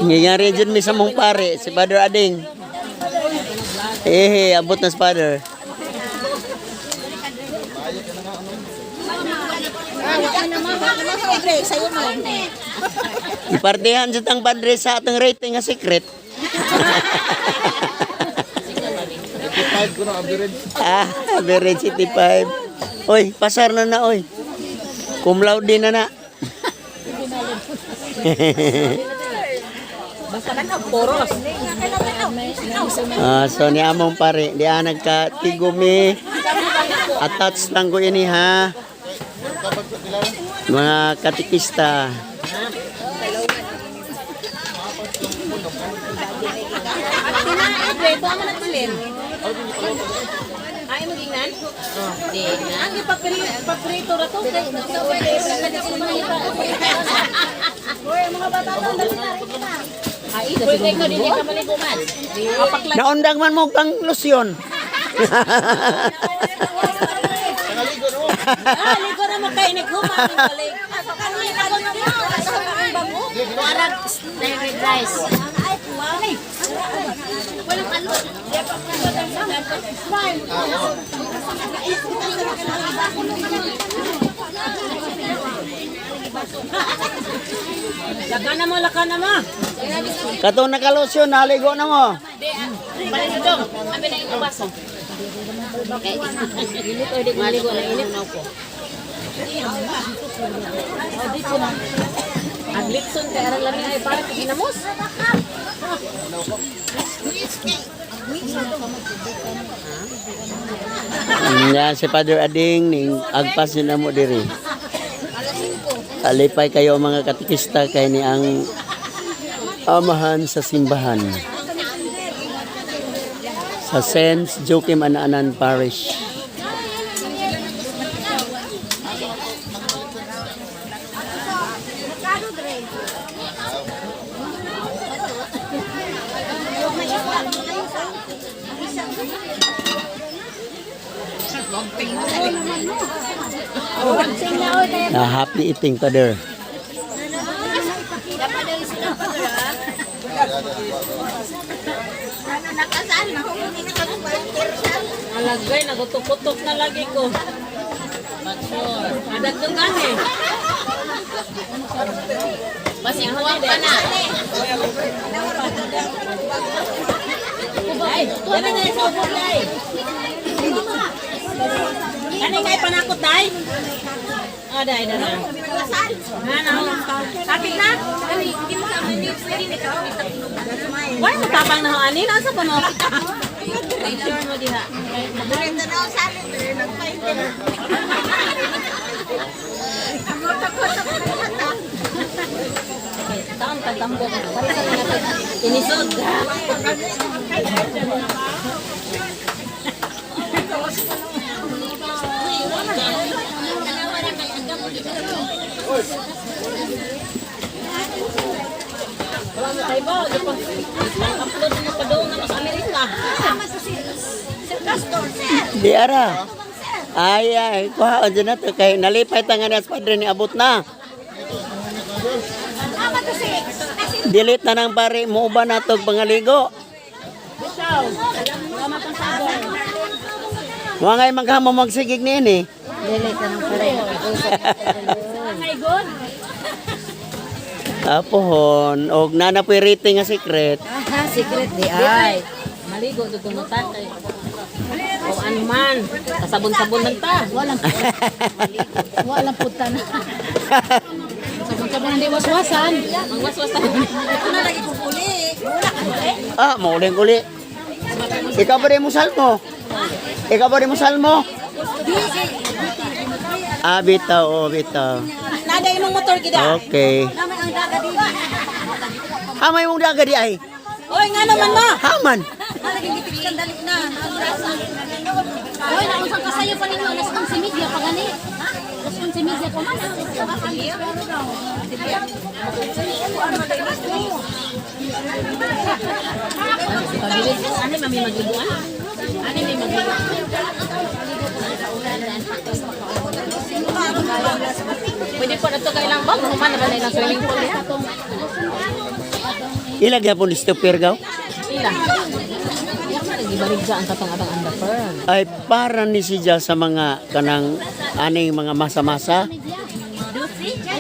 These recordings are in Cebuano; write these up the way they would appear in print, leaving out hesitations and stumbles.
Nangyayari dyan mi sa mong pare, si Father Ading. Eh, abot na si Father. Ipartihan sa tang padre sa atong rating nga secret. 5 ko na average. Ah, average 85. Oy, pasar na na, oy. Cum laude na na. Basta kan ang poros. Ah, so ni among pare, di ah, nagkatigumi. Attach lang ko ini ha. Mga katikista. Ito ang nagbilin. Ay, magingnan? Ang ipaprito ra to. Ay, pwede ko din ka maliguman. Naundang man mo kang lusyon. Ah, ligo na mo kay naghuman balik. Warag red rice. Walang alo. Laka na mo, laka na mo. Katong nakalusyon, naligo na mo. Palindong, abi na yung baso. Init o di maligo na init. Ang litson kay aran lami ay para kay ginamos. Yan si Father Ading ning agpas yun na mo diri. Alipay kayo mga katikista kay ni ang amahan sa simbahan. Sa Saint Joachim Anaanan Parish. Na happy eating, Father. Alagay, nagutok-utok na lagi ko. Adagdagan eh. Basig huwag pa na. Ay, ano nga yung ubod, day? Ano nga panakot, day? Oh, day, day, day. Ano? Sakit na? Why mo tapang na ho, ani? Nasa pa mo? Picture mo diha. Taon pagtambo ka. Para sa mga inisod. Wala mo tayo ba? Di pa upload mo pa doon na mas Amerika. Di ara. Ay ay kuha dyan na to kay nalipay ta nga ni as padre ni abot na. Delete na ng pare mo ba na tog pangaligo. Wa ngay maghamo magsigig niini. Dili ka ng pare. Ay, good. Apohon og nana po'y rating nga secret. Ah, secret di ay. Maligo do ko tatay. O ano man, kasabon-sabon lang ta. Walang walang puta na. Sabon-sabon hindi waswasan. Ang waswasan. Ah, mauling uli. Ikaw ba rin mo salmo? Ikaw ba rin mo salmo? Ah, bitaw, oh, bitaw. Nada imong motor gida. Okay. Hamay mong daga di ay. Oy, nga naman mo. Haman. Oy, naunsang kasayo pa ninyo alas 11:30 pa gani. Alas 11:30 pa man. Pabilis. Ano mami maglibuan? Ano may maglibuan? Pwede po na to kailang bag. Human na ba na ilang swimming pool niya? Ila gyapon ni stopper gaw? Ila. Gibarigja ang katong-atang underfirm. Ay para ni siya sa mga kanang aning mga masa-masa.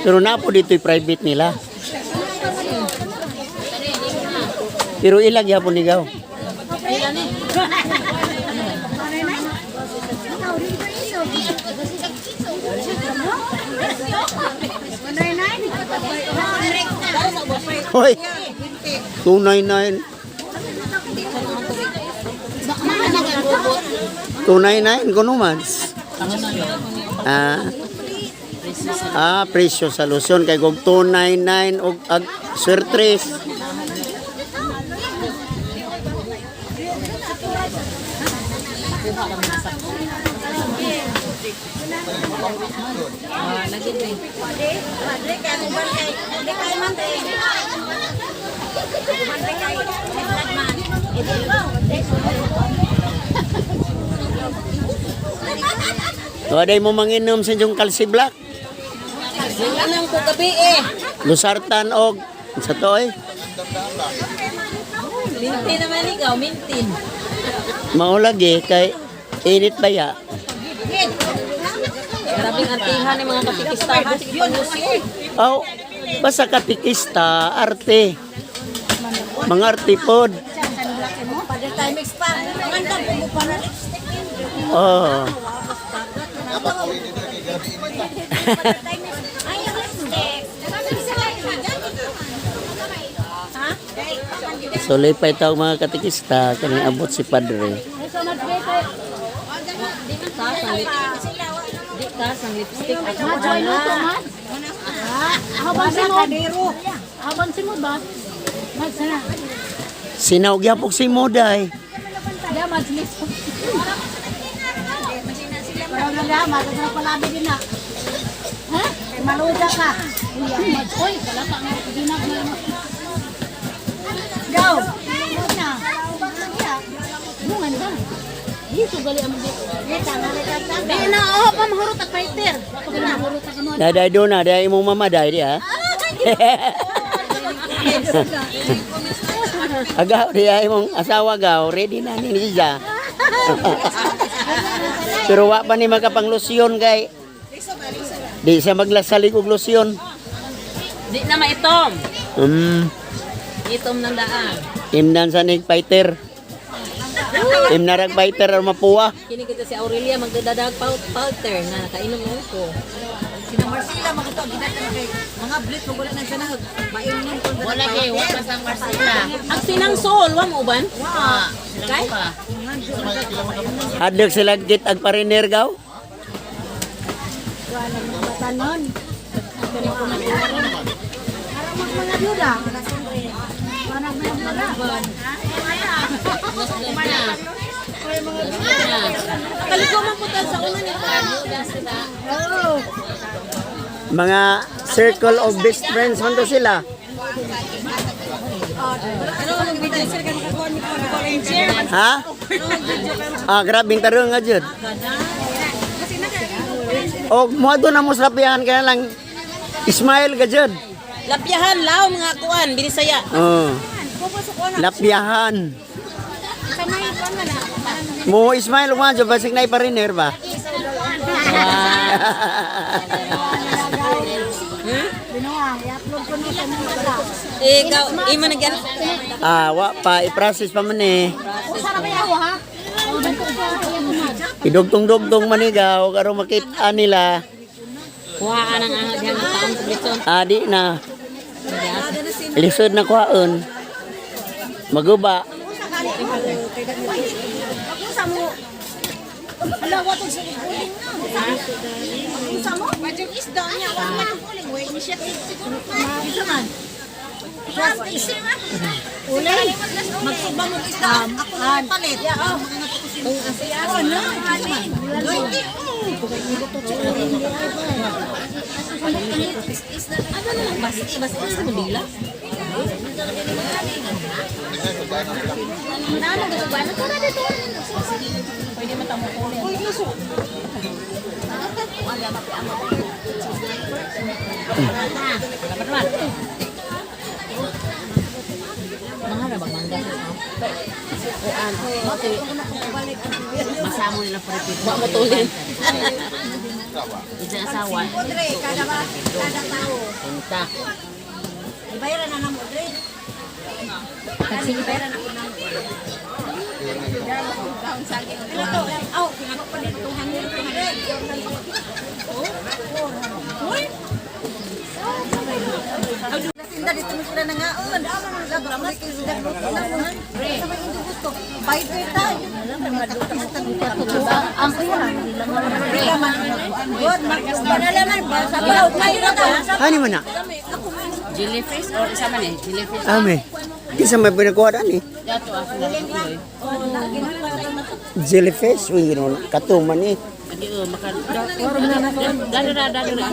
Pero napo dito'y private nila. Pero ilag gyapon ni gaw. Ila ni. Hoy. 299. 299 ko naman. Ah. Ah, presyo sa Luzon kay kog 299 og ag swertres. Ah, lagi ni. Waday mo manginom sa inyong Kalsi Black. Anong ko gabi eh. Lusartan og sa to eh. Mintin naman ikaw, mintin. Mao lagi kay init ba ya? Grabing antihan ng mga katikistahan. Sige pang eh. Aw, basta katikista, arte. Mga arte pod. Oh. So lipay tawag mga katikista kani abot si padre. Di ka sang lipstick. Majoy luto man. Habang simod. Habang simod ba? Mads na. Sinaw gyapok si Moday. Ya, mads mismo. Parang na, mads na palabi din na. Ha? Maluda ka. Mads, oy, wala pa nga. Ginag na. Go. Na. Bungan ba? Dito gali ang dito. Di na, oh, pa mahurot at fighter. Mahurot ka mo. Daday do na, day imong mama day di ha. Agaw di ay imong asawa gaw, ready na ni siya. Pero wa pa ni makapanglusyon kay di siya maglasalig og lusyon. Di na maitom. Itom ng daan. Imnan sa nig fighter. Imnarag fighter or mapuwa. Kini kita si Aurelia magdadadag powder na nakainom mo ko. Sina Marcela magto ginatan kay mga blit mo wala na siya na maingon ko Wala kay wa pa sa Marcela. Ang sinang sol, wa mo uban? Wa. Sila pa. Hadlok sila git ag pariner gaw. Tanon. Mga byuda. Kaliko man po sa una ni Mga circle of best friends man to sila. Ha? Ah, grabing tarong nga jud. Og mo na mo sa lapihan kaya lang smile ka jud. Lapyahan law mga kuan, binisaya. Oh. Lapyahan. Mo smile mo jud basig na ipariner ba? Eh, ikaw, imo na gyud. Ah, wa pa i-process pa man eh. Usa ra ba yaw ha? Idugtong-dugtong manigaw karon makita nila. Kuha ka ng angat diyan taong sa Britson. Adi na. Lisod na kuhaon. Maguba. Ala wa tong uling na. Usa mo? Badyo isda niya wa man uling way initiative siguro pa. Isa man. Ulay. Magsuba mo isda ako na palit. Oh, na. Ano na lang basi, basi sa Manila. Kuan. Masamo nila prepare. Wa mo tulin. Isa asawa. Dre, kada ba, kada tao. Punta. Ibayaran na namo, Dre. Kasi ibayaran na namo. Pero to, aw, ako pa din 200. Uy. Sinda dito mo sila nangaon. Lagot kay sila luto na mo. Sa may hindi gusto. Bayad tayo. Ang kuya. Good, manalaman ba? Sa baw, kayo na ta. Hani man na? Jellyfish or isa man eh. Jellyfish. Ame. Kinsa may pinakuha ni? Dato ah, sila tuloy. Jellyfish, uy, ginoon. Katuman eh. Lagi oh, maka dalo ra dalo ra.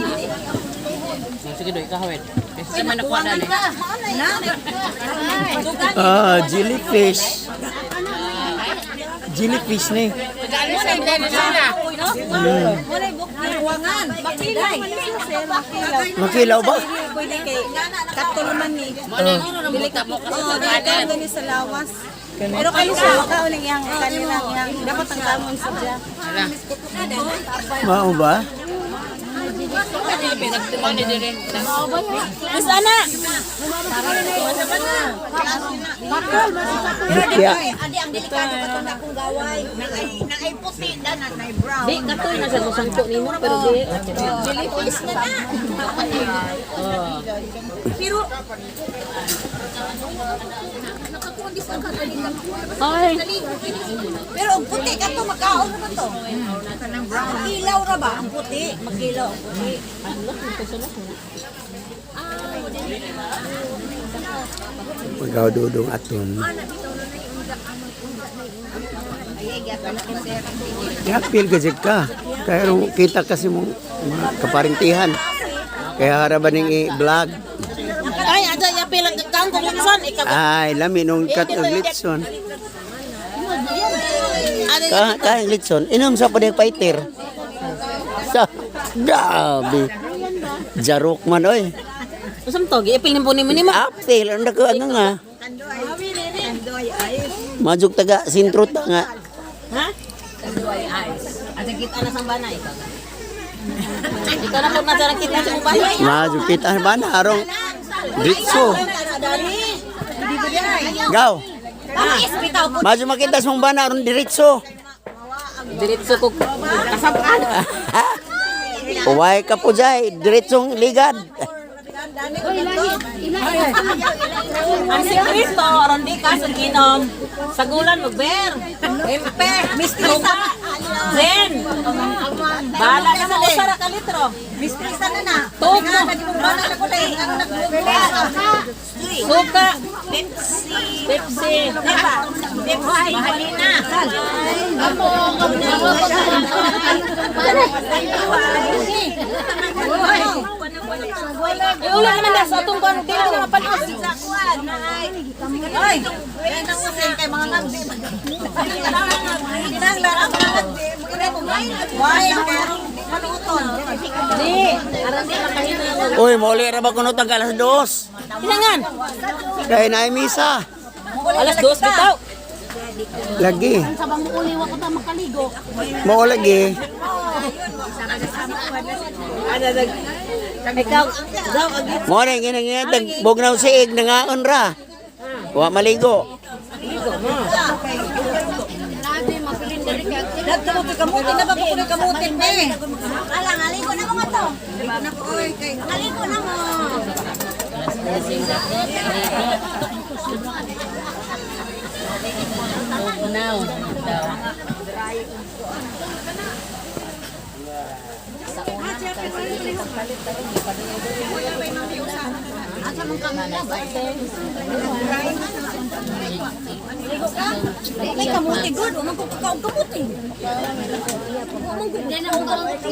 Sige doy kahawin. Kasi man nakuha na ni. Ah, jellyfish. Jellyfish ni. Kuwangan. Makilay. Makilaw ba? Pwede kay katol man ni. Mo na yung buta mo kasi Oo, dili ka ni sa lawas. Pero kayo sa kaon ang iyang kanilang iyang dapat ang kamon sa dya. Mao ba? Mas ana. Bukya. Adi ang delikado pa itong akong gaway. Naay puti na, naay brown. Di katoy na sa sangko nimo pero di. Jellyfish na na. Pero Ay. Pero ang puti ka to, magkaon naman to. Magilaw ra ba? Ang puti. Magilaw ang puti. Magaw dudong aton. Yapil ka jud ka. Kaya rong kita kasi mong mga kaparintihan. Kaya haraban ning i-vlog. Ay, ada ya pilang kang kung litson ikaw. Ay, lami nung kat og litson. Ka ka litson. Inom sa pa fighter. Sa grabe. Jarok man oy. Usam to, giipil ni ni mo. Apil ang dako ano nga. Majug taga sintro ta nga. Ha? Ada kita na sang bana ikaw. Ikaw na po na kita sa banay. Majug kita ba na arong ditso. Gaw. Bitaw ko. Majug makita sa mong bana arong diretso. Diretso ko kasapan. Uway ka po jay, diretsong ligad. Ang sikreto aron di ka sa ginom. Sagulan magber. Empe, mistrisa. Zen. Bala na mo usa ra ka litro. Mistrisa na na. Tuog mo. Nagmumana na ko dahil ano nagmumana. Suka, Pepsi. Pepsi. Diba? Pepsi. Mahalina. Eh, ula naman na sa atong kuan dili na mapanos. Ay, yan ang usin kay mga ngagdi. Kinang larang mga ngagdi. Why? Manuton. Di, aron di makahina. Uy, muli ra ba kuno tag 2:00? Kinangan. Kay naay misa. 2:00 bitaw. Lagi. Sa bang muuli wa ko ta makaligo. Mao lagi. Ikaw, daw agi. Mo na ginang bugnaw siig nangaon ra. Wa maligo. Dagto mo kay kamutin na ba ko kay kamutin be. Alang aliko na mo nga to. Na ko oy kay aliko na mo. Now. Daw. May kamuti good, umang ko ka kamuti. Umang ko kamuti.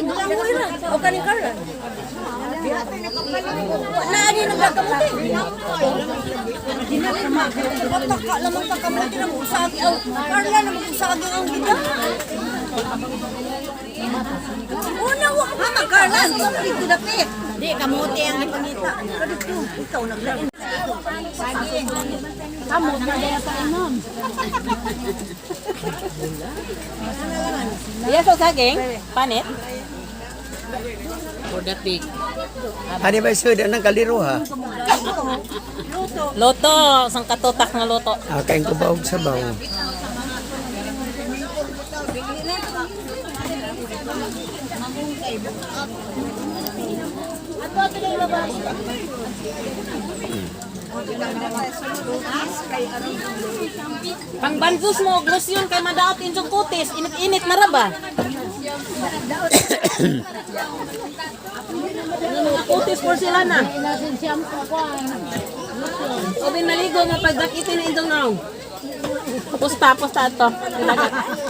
O kaning karan. Na ani nang kamuti. Pataka lamang ka kamuti na mo usagi aw. Karla na mo usagi ang gida. Una wa ka Carla, dito dapit. Di kamuti ang ipangita. Kadto ikaw naglain. Kamot na dala sa inom. Yes, o saging. Panit. For that big. Ani ba sud anang kaliro ha? Loto, sang katutak nga loto. Ah, kain ko ba og sabaw? Pangbanzus mo, glosyon kay madaot inyong kutis, init-init na ra ba? Mga kutis porcelana. Ilasin siyam ko ko. Obi maligo nga pagdakitin na inyong naong. Pusta, pusta ato.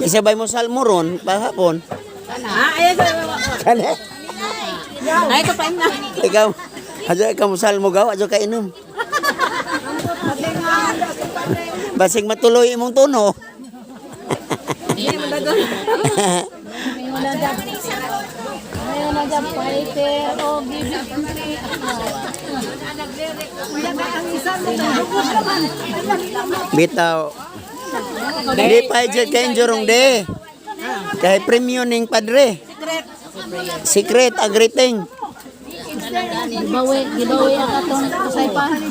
Isa bay mo salmoron pahapon. Ah, ayun sa Kani? Ay, ito pa na. Ikaw, adyo ikaw mo salmo gaw, adyo ka inom. Basig matuloy imong tono. Ngayon na dyan, fighter o gibig. Bitaw. Di pa jud kay jurong de. Kay premyo ning padre. Secret ang greeting. Gibawi, gibawi ang atong kasaypan.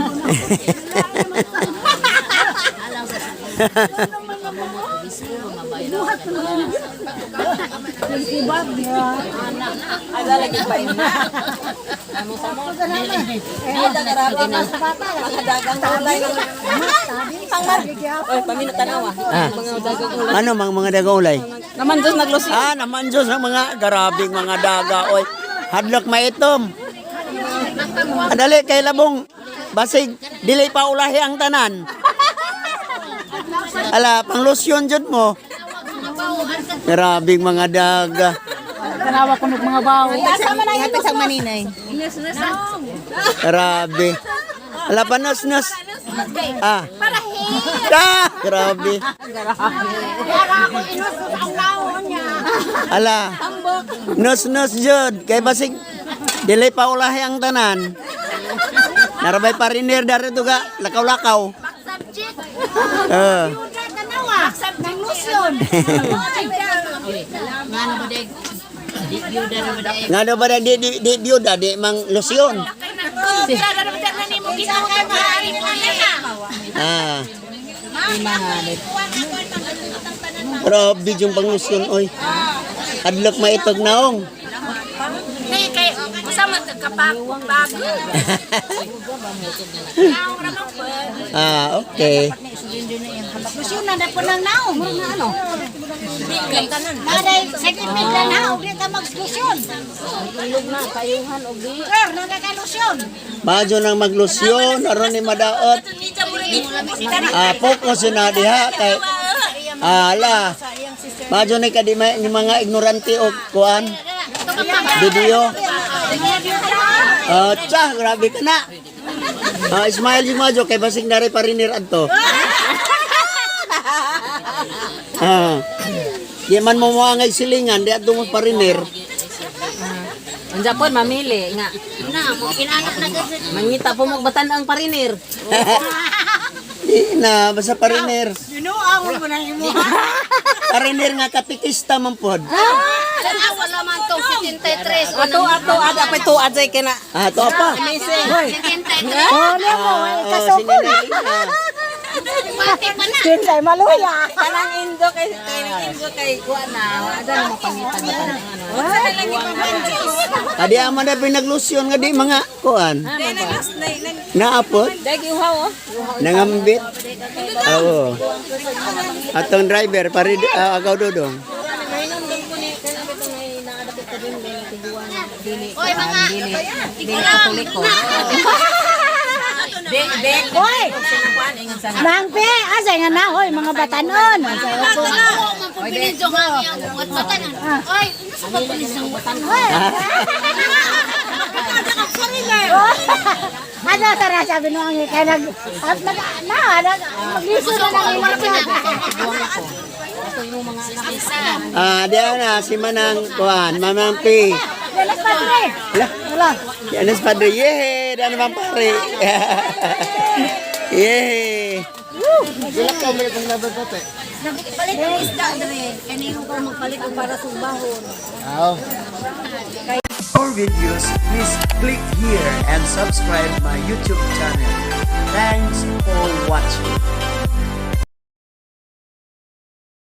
Ada lagi pa na. Ano sa mo? Ada grabe na. Mga dagang ulay. Pangman. Oy, paminot tanawa. Mga dagang ulay. Ano mga daga ulay? Naman Diyos naglusi. Ah, naman Diyos ang mga garabing mga daga oy. Hadlok maitom. Adali kay labong basig dili pa ulahi ang tanan. Ala, panglusyon jud mo. Grabing mga daga. Tanawa ko ng mga bawo. Ihatag sa maninay. Grabe. Ala panos nos. Ah. Ah, grabe. Ala. Nos nos jud kay basig dili pa ulahi ang tanan. Narabay pariner dari tuga lakaw-lakaw. Eh. Ngano ba deg? Di byuda na ba deg? Ngano ba na di di di biyuda di mang lusyon. Ah. Grabe yung panglusyon oy. Adlok maitog naong. Ah, okay. Lusyon na na po ng naong. Murag na ano. Naday, second mid na naong. Di ka mag-lusyon. Sir, nagay lusyon. Majo nang maglusyon aron ni madaot. Ah, focus na diha kay ala. Majo ni kadi may ni mga ignorante og kuan. Video. Ah, tsa, grabe ka na. Ah, smile yung majo kay basig na rin parinir adto. Ah. Di man mo moangay silingan, di adto mo parinir. Ang Japon, mamili nga. Na, mo kinanak na gud. Mangita po mo batan ang parinir. Di na, basta parinir. Ginuang mo na imo. Parinir nga katikista man pod. Tanawa naman tong 73. Ato ato ada pa to adjay kina. Ah, to pa. Amazing. 73. Ah, oh, si Nanay Lina. Pati pa na. Kanang Indo kay kanang Indo kay kuan na. Ada mo pangita batan ang ano. Adi ama na pinaglusyon nga di mga kuan. Naapot, Dai giuhaw oh. nangambit. Oo. Atong driver pare agaw dodong. Oy, mga Dili katoliko. Di di. Hoy! Nangpe, asa nga na hoy mga batanon. Ako man po pininjo nga ang batanan. Oy, nasa ba pulis ang batanan? Ano tara sabi nung ang kay nag at nag na nag magliso na lang yung Ah, di na si Manang kuan, Mamang P. Wala padre. Lah, Wala. yan is padre. Yehe, dan bang pare. Yay! Wala ka may itong laban pati. Palit ang isda dre. Kani ko magpalit og para sugbahon. Aw. For videos, please click here and subscribe my YouTube channel. Thanks for watching.